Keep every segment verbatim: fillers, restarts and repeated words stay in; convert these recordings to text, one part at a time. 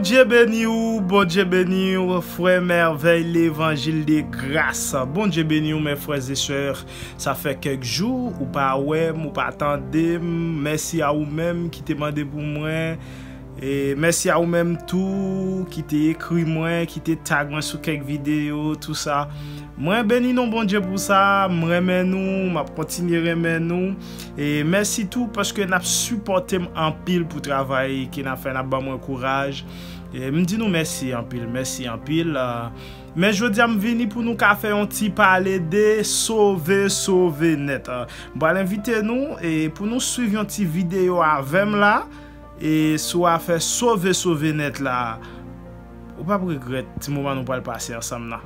Bondye beni w, Bondye beni w, frè Merveille Levanjil de Gras. Bondye beni w, mes frères et sœurs. Sa fè kèk jou, ou pa wè m, ou pa tande m. Mèsi a ou menm ki te mande pou mwen. E mèsi a ou menm tou ki te ekri mwen, ki te tag mwen sou kèk videyo, tou sa. Mwen beni non Bondye pou sa, m renmen nou, m ap kontinye renmen nou. E mèsi tou paske n ap sipòte m anpil pou travay ke n ap fè, n ap ban mwen kouraj. E m di nou mèsi anpil, mèsi anpil. Ah, men jodi a m vini pou nou ka fè yon ti pale de sove, sove nèt. Ah, m pral envite nou e pou nou swiv yon ti videyo avè m la. E sou afè sove, sove nèt la, ou p ap regrèt ti moman nou pral pase ansanm nan.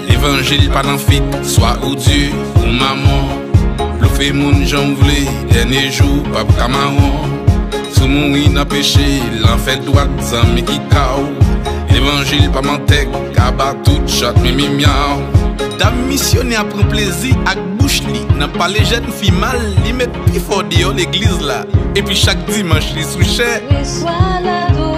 Levanjil pa nan fit, swa ou Dye, ou manman. Blofe moun jan w vle, dènye jou p ap ka mawon. Si w mouri nan peche, lanfè dwat, zanmi ki ka w. Levanjil pa mantèg, kaba tout chat, mimi myaw. Dam misyonè a pran plezi ak bouch li nan pale jèn fi mal, li met pi fò deyò legliz la. Epi chak dimanch li sou chè. Reswa ladorasyon.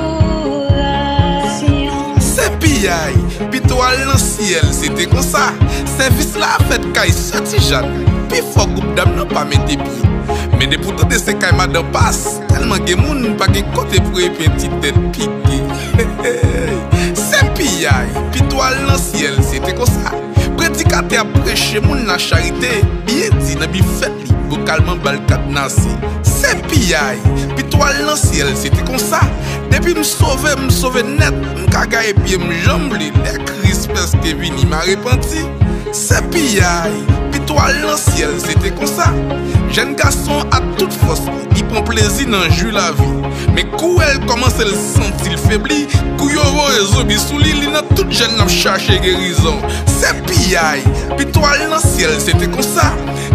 Sè piyay, pito al nan syèl, se te konsa. Sèvis la fèt kay Sè Tijàn. Pi fò gwoup dam nan pa mete pye. Men depi w tande se kay madan pas, tèlman gen moun, pa gen kote pou epi yon ti tèt pike. Sè piyay, pito al nan syèl, se te konsa. Predikatè ap preche moun lacharite, byen di nan bifèt li, vokalman ba l kadnase. Sè piyay, pito al nan syèl, se te konsa. Depi m sove, m sove nèt, m ka gaye pye m jan m vle. Lè Kris prèske vini, m a repanti. Sè piyay, pito al nan syèl, se te konsa. Jèn gason ak tout fòs li, li pran plezi nan jwi lavi. Men kou wè l kòmanse l santi l febli, kou yo voye zonbi sou li, li nan tout jèn l ap chache gerizon. Sè piyay, pito al nan syèl, se te konsa.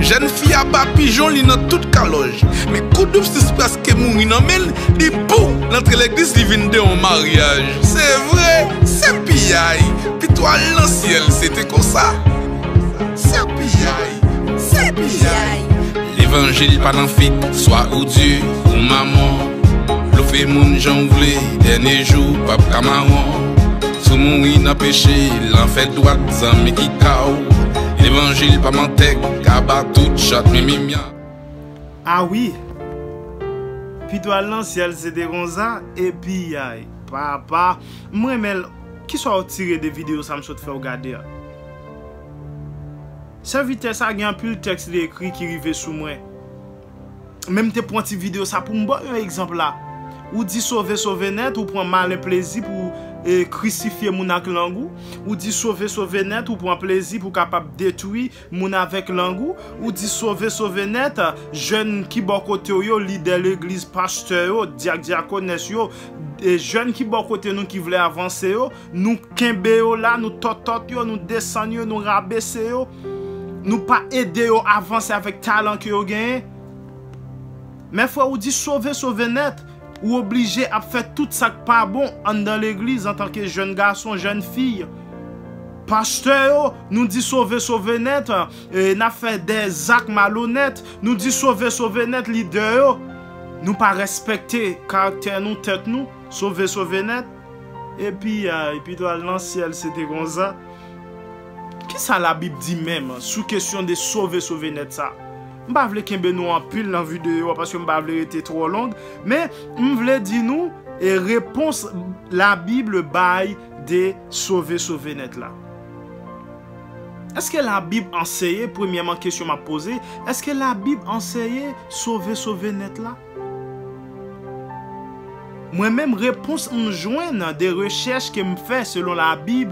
Jèn fi a ba pijon, li nan tout kalòj. Men kou doub sis prèske mouri nan men l, li pou l antre legliz, li vin de yon maryaj. Se vre, sè piyay, pito al nan syèl, se te konsa. Sè piyay, sè piyay. Levanjil pa nan fit, swa ou Dye, ou manman. Blofe moun jan w vle, dènye jou p ap ka mawon. Si w mouri nan peche, lanfè dwat, zanmi ki ka w. Levanjil pa mantèg, kaba tout chat, mimi myaw. Ah wi. Pito al nan syèl, se te konsa, epi ay, papa. M renmen l. Kisa w tire de videyo sa m sot fè w gade a? Sèvitè sa gen anpil tèks li ekri ki rive sou mwen. Men m te pran ti videyo sa pou m ba w yon egzanp la. Ou di sove, sove nèt, ou pran malen plezi pou, e, krisifye moun ak lang ou. Ou di sove, sove nèt, ou pran plezi pou kapab detwi moun avèk lang ou. Ou di sove, sove nèt, jèn ki bò kote w yo, lidè legliz, pastè yo, dyak, dyakonès yo, e, jèn ki bò kote nou ki vle avanse yo, nou kenbe yo la, nou tòtòt yo, nou desann yo, nou rabese yo, nou pa ede yo avanse avèk talan ke yo genyen. Men frè, ou di sove, sove nèt, ou oblije ap fè tout sa k pa bon anndan legliz antanke jèn gason, jèn fi. Pastè yo, nou di sove, sove nèt, e, n ap fè de zak malonèt, nou di sove, sove nèt, lidè yo, nou pa respekte karaktè nou, tèt nou, sove, sove nèt. Epi, a, epi pito al nan syèl, se te konsa. Kisa Labib di menm sou kesyon de sove, sove nèt sa? M pa vle kenbe nou anpil nan videyo a paske m pa vle rete twò long, men m vle di nou, e, repons Labib bay de sove, sove nèt la. Èske Labib anseye, premyèman kesyon m ap poze, èske Labib anseye sove, sove nèt la? Mwen menm, repons m jwenn de rechèch ke m fè selon Labib,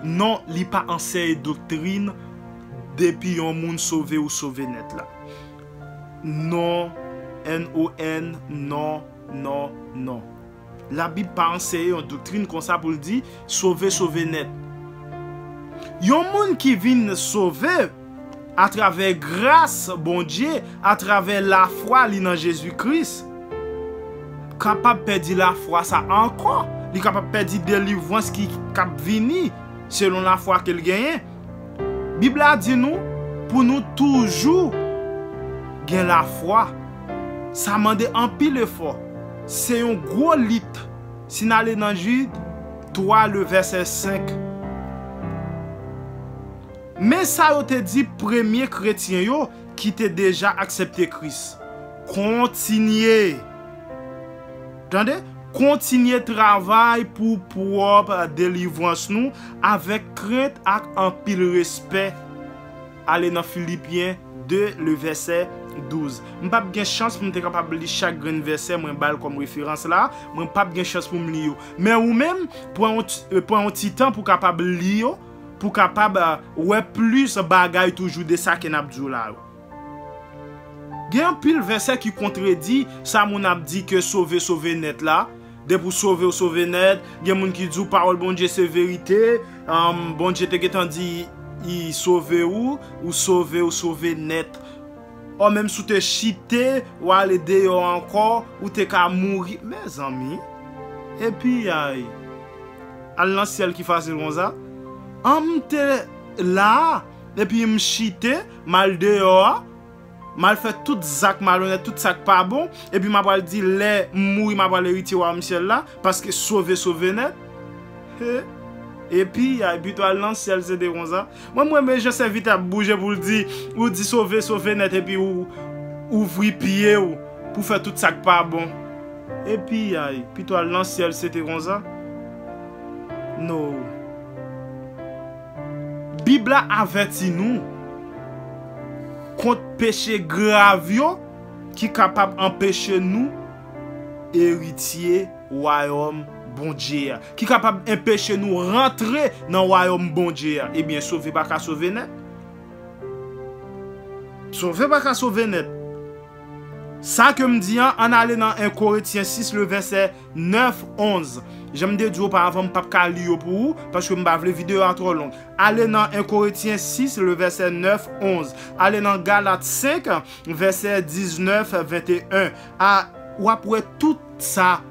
non, li pa anseye doktrin depi yon moun sove ou sove nèt la. Non, N O N, non, non, non. Labib pa anseye yon doktrin konsa pou l di sove, sove nèt. Yon moun ki vin sove atravè gras Bondye, atravè lafwa li nan Jezi Kris, kapab pèdi lafwa sa ankò, Li kapab pèdi delivrans ki k ap vini selon lafwa ke l genyen. Bib la di nou pou nou toujou gen lafwa. Sa mande anpil efò. Se yon gwo lit. Si n ale nan Jid twa, le vèsè senk. Men sa yo te di premye kretyen yo ki te deja aksepte Kris. Kontinye. Tande? Kontinye travay pou pwòp delivrans nou avèk krent ak anpil respè. Ale nan Filipyen de, le vèsè douz. M p ap gen chans pou m te kapab li chak grenn vèsè mwen ba l kòm referans la. Mwen p ap gen chans pou m li yo. Men ou menm, pran yon ti, pran yon ti tan pou kapab li yo, pou kapab, euh, wè plis bagay toujou de sa ke n ap di w la yo. Gen anpil vèsè ki kontredi sa moun ap di ke sove, sove nèt la. Depi w sove, w sove nèt. Gen moun ki di w pawòl Bondye se verite. Ahn, Bondye te gentan di, i sove w, ou sove, ou sove nèt. Ò, menm si w te chite, w ale deyò ankò, ou te ka mouri. Mezanmi. Epi, ay. Al nan syèl ki fasil konsa. An, m te la, epi m chite, m al deyò a, m al fè tout zak malonèt, tout sa k pa bon, epi m apral di, lè m mouri, m apral eritye wayòm syèl la, paske sove, sove nèt. He. Epi, ay, pito al nan syèl, se te konsa. Mwen, m renmen jan sèvitè ap bouje pou l di, ou di sove, sove nèt, epi ou ouvri pye w pou fè tout sa k pa bon. Epi, ay, pito al nan syèl, se te konsa. No. Bib la avèti nou kont peche grav yo ki kapab anpeche nou eritye wayòm Bondye a, ki kapab anpeche nou rantre nan wayòm Bondye a. Ebyen, sove pa ka sove nèt. Sove pa ka sove nèt. Sa ke m di an, ann ale nan en Korentyen sis, le vèsè nèf, onz. Jan m te di w oparavan, m p ap ka li yo pou ou, paske m pa vle videyo a twò long. Ale nan en Korentyen sis, le vèsè nèf, onz. Ale nan Galat senk, vèsè diznèf, venteyen. A, w ap wè tout sa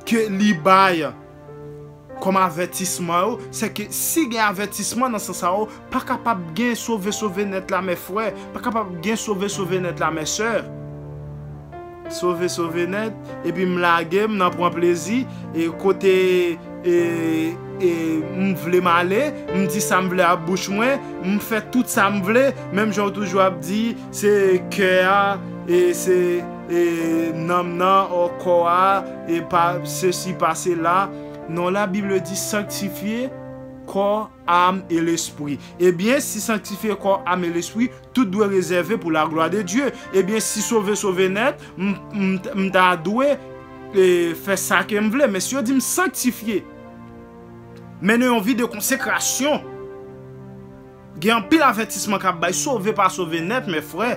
ke li bay kòm avètisman yo, se ke si gen avètisman nan sans sa yo, pa kapab gen sove, sove nèt la, mè frè, pa kapab gen sove, sove nèt la, mè sè. Sove, sove nèt, epi m lage, m nan pran plezi, e kote, e, e, m vle m ale, m di sa m vle ak bouch mwen, m fè tout sa m vle, menm jan w toujou ap di, se kè a, e se, e, nanm nan, o kò a, e pa sesi, pa sela. Non, la Bible di sanctifier corps, âme et l'esprit. Ebyen, si sanctifier corps, âme et l'esprit, tout dwe rezève pour la gloire de Dieu. Ebyen, si sove, sove nèt, m, m, m ta dwe, e, fè sa ke m vle. Men si yo di m sanctifier, mennen yon vi de konsekrasyon, gen anpil avètisman k ap bay, sove pa sove nèt, mè frè.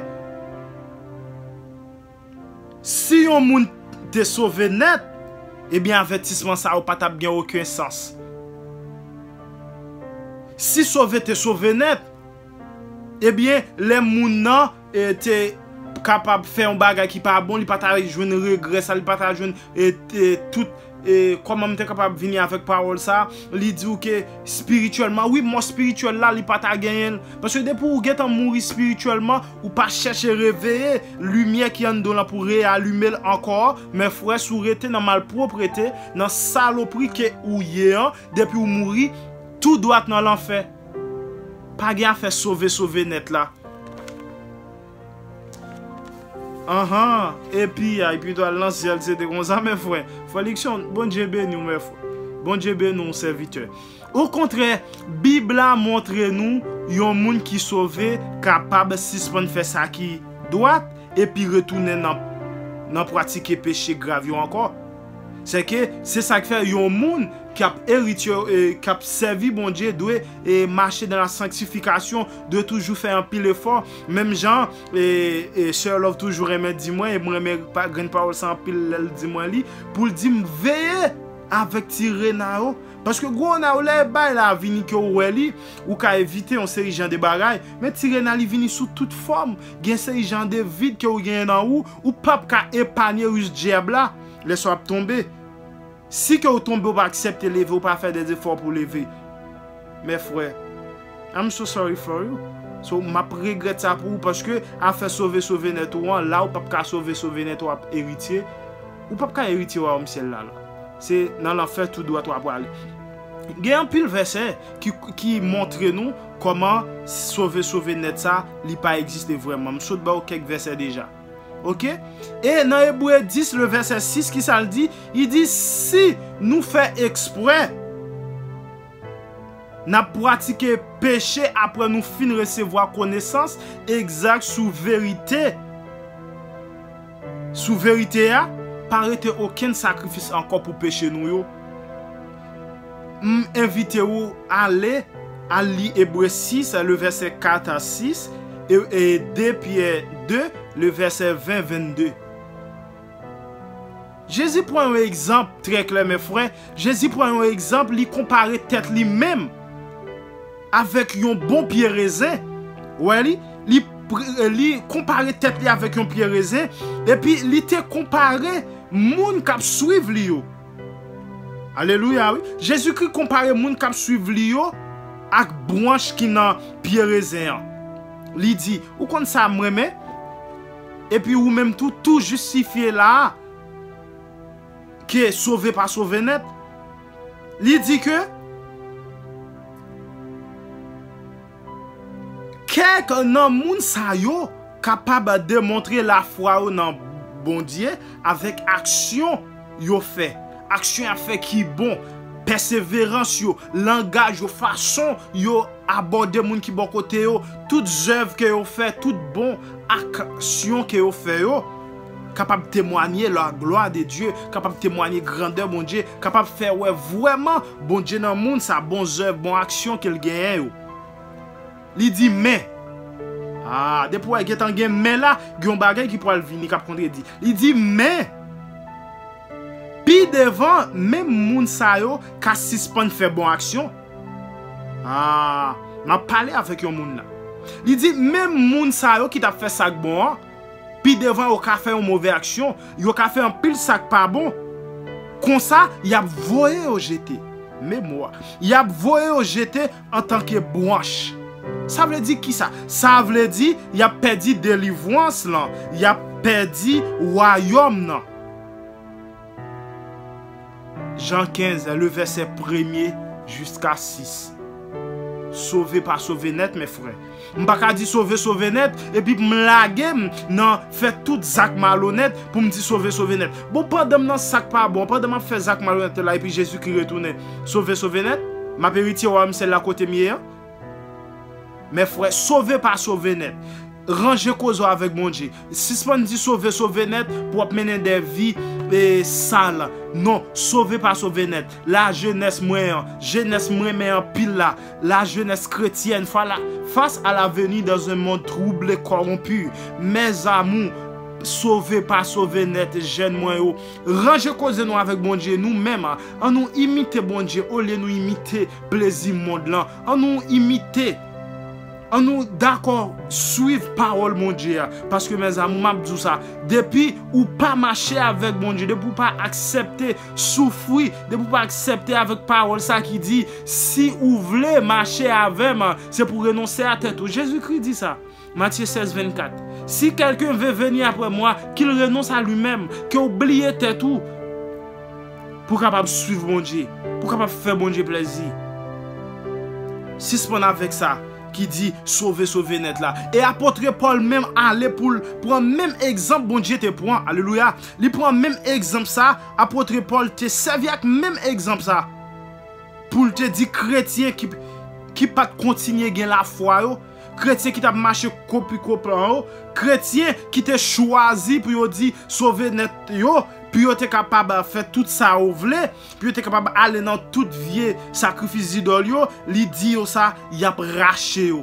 Si yon moun te sove nèt, ebyen avètisman sa yo pa t ap gen okenn sans. Si sove te sove nèt, ebyen lè moun nan, e, te kapab fè yon bagay ki pa bon, li pa ta jwenn regrè sa, li pa ta jwenn, e, e, tout, e, kòman m te kapab vini avèk pawòl sa, li di w ke espirityèlman, wi, mò espirityèl la, li pa ta genyen l. Paske depi w gentan mouri espirityèlman, ou pa chèche reveye limyè ki anndan w lan pou reyalime l ankò, mè frè, si w rete nan malpwoprete, nan salopri ke ou ye an, depi w mouri, tou dwat nan lanfè. Pa gen afè sove, sove nèt la. Anhan, epi, ay, pito al nan syèl, se te konsa, mè frè. Frè Likson, Bondye beni w, mè frè. Bondye beni w, sèvitè. Okontrè, Bib la montre nou yon moun ki sove kapab sispann fè sa ki dwat epi retounen nan, nan pratike peche grav yo ankò. Se ke, se sa k fè yon moun k ap eritye, e, k ap sèvi Bondye dwe, e, mache dans la sanctification, dwe toujou fè anpil efò. Menm jan, e, e, Sè Love toujou renmen di mwen, e mwen renmen pa, grenn pawòl sa anpil lè l di mwen li, pou l di m veye avèk ti rena yo. Paske gwo rena yo, lè bay la vini ke w wè li, ou ka evite yon seri jan de bagay. Men ti rena li vini sou tout fòm. Gen seri jan de vid ke w genyen nan ou, ou p ap ka epanye ris dyab la lè sa w ap tonbe. Si ke ou tonbe, ou pa aksepte leve, ou pa fè de efò pou leve. Mes frères, I'm so sorry for you. So, m ap regrèt sa pou ou, paske afè sove, sove nèt ou an, la ou p ap ka sove, sove nèt ou ap eritye. Ou p ap ka eritye wayòm syèl la, la. Se nan lanfè tou dwat w ap prale. Gen anpil vèsè ki, ki montre nou kòman sove, sove nèt sa, li pa egziste vrèman. M sot ba w kèk vèsè deja. Oke? E nan Ebre dis, le vèsè sis, ki sa l di? Li di, si nou fè eksprè, n ap pratike peche apre nou fin resevwa konesans egzak sou verite, sou verite a, pa rete okenn sakrifis ankò pou peche nou yo. M envite ou ale, al li Ebre sis, le vèsè kat a sis, e, e de Pyè de, le vèsè ven, vennde. Jezi pran yon egzanp trè klè, mes frères. Jezi pran yon egzanp, li konpare tèt li menm avèk yon bon pye rezen. Wè li, li, pr- li konpare tèt li avèk yon pye rezen, epi li te konpare moun k ap swiv li yo. Alelouya, wi. Jezikri konpare moun k ap swiv li yo ak branch ki nan pye rezen an. Li di, ou konn sa m renmen? Epi ou menm tou, tou jistifye la a, ke sove pa sove nèt. Li di ke kèk nan moun sa yo kapab demontre lafwa yo nan Bondye avèk aksyon yo fè. Aksyon y ap fè ki bon, pèseverans yo, langaj yo, fason yo abòde moun ki bò kote yo, tout zèv ke yo fè, tout bon aksyon ke yo fè yo, kapab temwanye la glwa de Dye, kapab temwanye grandè Bondye, kapab fè wè vrèman Bondye nan moun sa, bon zèv, bon aksyon ke l genyen yo. Li di, men. Ah, depi w wè gentan gen men la, gen yon bagay ki pral vini k ap kontredi. Li di, men, pi devan, menm moun sa yo ka sispann fè bon aksyon. Ah, m ap pale avèk yon moun la. Li di, menm moun sa yo ki t ap fè sa k bon an, pi devan yo ka fè yon move aksyon, yo ka fè anpil sa k pa bon. Konsa, y ap voye yo jete. Memwa. Y ap voye yo jete antanke branch. Sa vle di kisa? Sa vle di, y ap pèdi delivrans lan, y ap pèdi wayòm nan. Jan kenz, le vèsè premye jiska sis. Sove pa sove nèt, mes frères. M pa ka di sove, sove nèt, epi m lage m nan fè tout zak malonèt pou m di sove, sove nèt. Bon, pandan m nan sa k pa bon, pandan m ap fè zak malonèt la, epi Jezikri retounen, sove, sove nèt, m ap eritye wayòm syèl la kote m ye an. Mes frères, sove pa sove nèt. Ranje koze w avèk Bondye. Sispann di sove, sove nèt pou w ap mennen de vi, e, sal. Non, sove pa sove nèt. Lajenès mwen an, jenès m renmen anpil la, lajenès kretyèn, fa la, face à l'avenir dans un monde troublé, corrompu. Mes amours, sove pa sove nèt, jèn mwen yo. Ranje koze nou avèk Bondye, nou menm, an nou imite Bondye olye nou imite plezi mond lan. An nou imite. An nou dakò swiv pawòl Bondye a. Paske, mes amours, m ap di w sa, depi ou pa mache avèk Bondye, depi ou pa aksepte soufri, depi ou pa aksepte avèk pawòl sa ki di, si ou vle mache avè m, se pou renonse a tèt ou. Jezikri di sa. Matthieu seize vingt-quatre. Si quelqu'un veut venir après moi, qu'il renonce à lui-même, ke w bliye tèt ou, pou w kapab swiv Bondye, pou w kapab fè Bondye plezi. Sispann avèk sa ki di sove, sove nèt la. E apot Pòl menm ale pou l pran menm egzanp Bondye te pran. Alelouya. Li pran menm egzanp sa, apot Pòl te sèvi ak menm egzanp sa pou l te di kretyen ki, ki pa t kontinye gen lafwa yo, kretyen ki t ap mache kopiko plan yo, kretyen ki te chwazi pou yo di sove nèt yo, pou yo te kapab fè tout sa yo vle, pou yo te kapab ale nan tout vye sakrifis zidòl yo, li di yo sa, y ap rache yo.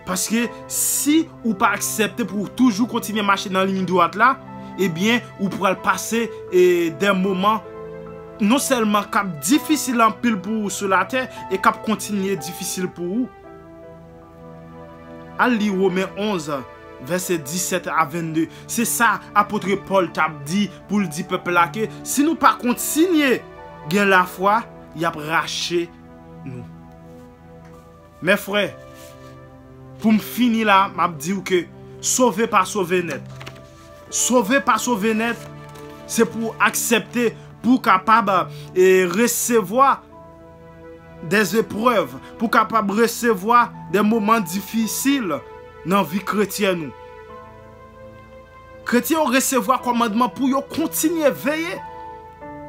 Paske si ou pa aksepte pou w toujou kontinye mache nan liy dwat la, ebyen, ou pral pase, e, de moman non sèlman k ap difisil anpil pou ou sou latè, e k ap kontinye difisil pou ou. Al li Women onz, vèsè disèt a vennde. Se sa apot Pòl t ap di pou l di pèp la ke si nou pa kontinye gen lafwa, y ap rache nou. Mè frè, pou m fini la, m ap di w ke sove pa sove nèt. Sove pa sove nèt, se pou w aksepte, pou w kapab, e, resevwa dè eprèv, pou w kapab resevwa dè moman difisil nan vi kretyèn ou. Kretyen yo resevwa kòmandman pou yo kontinye veye.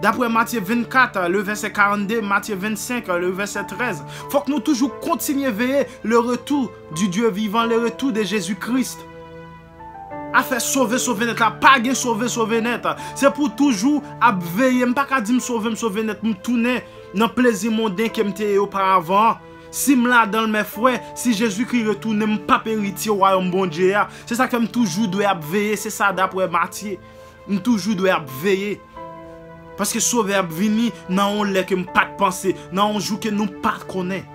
Daprè Matye vennkat, le vèsè karannde, Matye vennsenk, le vèsè trèz, fòk nou toujou kontinye veye le retour du Dieu vivant, le retour de Jésus-Christ. Afè sove, sove nèt la, pa gen sove, sove nèt. Se pou toujou ap veye. M pa ka di m sove, m sove nèt, m tounen nan plezi monden ke m te ye oparavan an. Si m ladan l, mè frè, si Jezikri retounen, m p ap eritye wayòm Bondye a. Se sa k fè m toujou dwe ap veye, se sa daprè Matye. M toujou dwe ap veye. Paske Sovè ap vini nan yon lè ke m pa t panse, nan yon jou ke nou pa t konnen.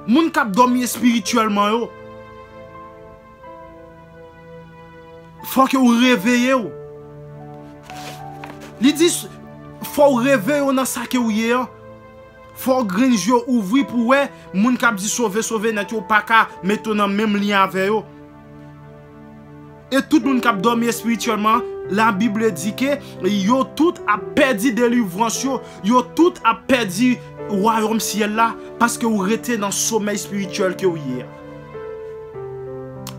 Moun k ap dòmi espirityèlman yo, fò ke w reveye w. Li di, fò w reveye w nan sa ke w ye an. Fò w grenn je w ouvri pou w wè moun k ap di sove, sove nèt yo pa ka mete w nan menm liy avè yo. E tout moun k ap dòmi espirityèlman, Labib di ke yo tout ap pèdi delivrans yo, yo tout ap pèdi wayòm syèl la, paske w rete nan somèy espirityèl ke w ye a.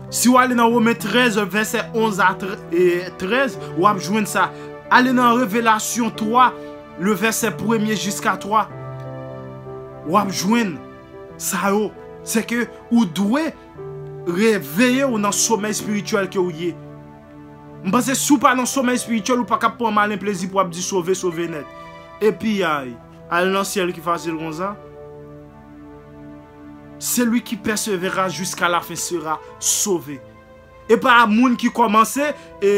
Si w ale nan Women trèz, vèsè onz a tre-, e trèz, w ap jwenn sa. Ale nan Revelasyon twa, le vèsè premye jiska twa, w ap jwenn sa yo. Se ke ou dwe reveye w nan somèy espirityèl ke w ye. M panse si w pa nan somèy espirityèl, ou pa ka pran malen plezi pou w ap di sove, sove nèt. Epi, ay, al nan syèl ki fasil konsa. Celui qui persévérera jusqu'à la fin sera sauvé. E pa moun ki kòmanse, e,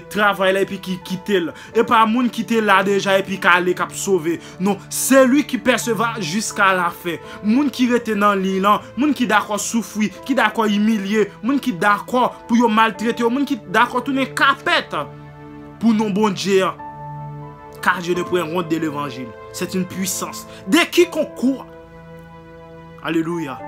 travay la epi ki kite l. E pa moun ki te la deja epi k ale k ap sove. Non, celui qui persévère jusqu'à la fin. Moun ki rete nan liy lan, moun ki dakò soufri, ki dakò imilye, moun ki dakò pou yo maltrete yo, moun ki dakò tounen kapèt pou non Bondye an. Car je ne prends honte de l'évangile. C'est une puissance. De quiconque croit. Alelouya.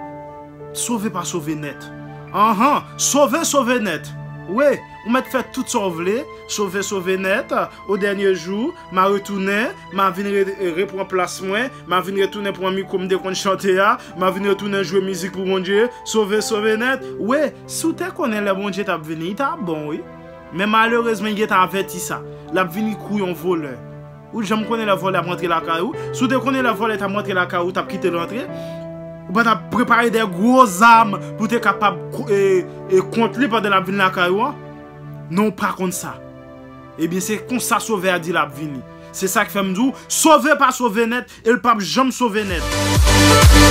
Sove pa sove nèt. Anhan, sove, sove nèt. Wi, ou mèt fè tout sa w vle. Sove, sove nèt. O dènye jou, m a retounen, m a vin re-, repran plas mwen, m a vin retounen pran mikwo m te konn chante a, m a vin retounen jwe mizik pou Bondye. Sove, sove nèt. Wi, si w te konnen lè Bondye t ap vini, li t ap bon, wi. Men malerezman, li gentan avèti sa. L ap vini kou yon vòlè. Ou janm konnen lè vòlè ap rantre lakay ou? Si w te konnen lè vòlè t ap rantre lakay ou, ou t ap kite l rantre? Ou pa t ap prepare de gwo zam pou w te kapab ko-, e, e, kont li pandan l ap vin lakay ou an? Non, ou pa konn sa. Ebyen, se konsa Sovè a di l ap vini. Se sa k fè m di w, sove pa sove nèt, e l p ap janm sove nèt.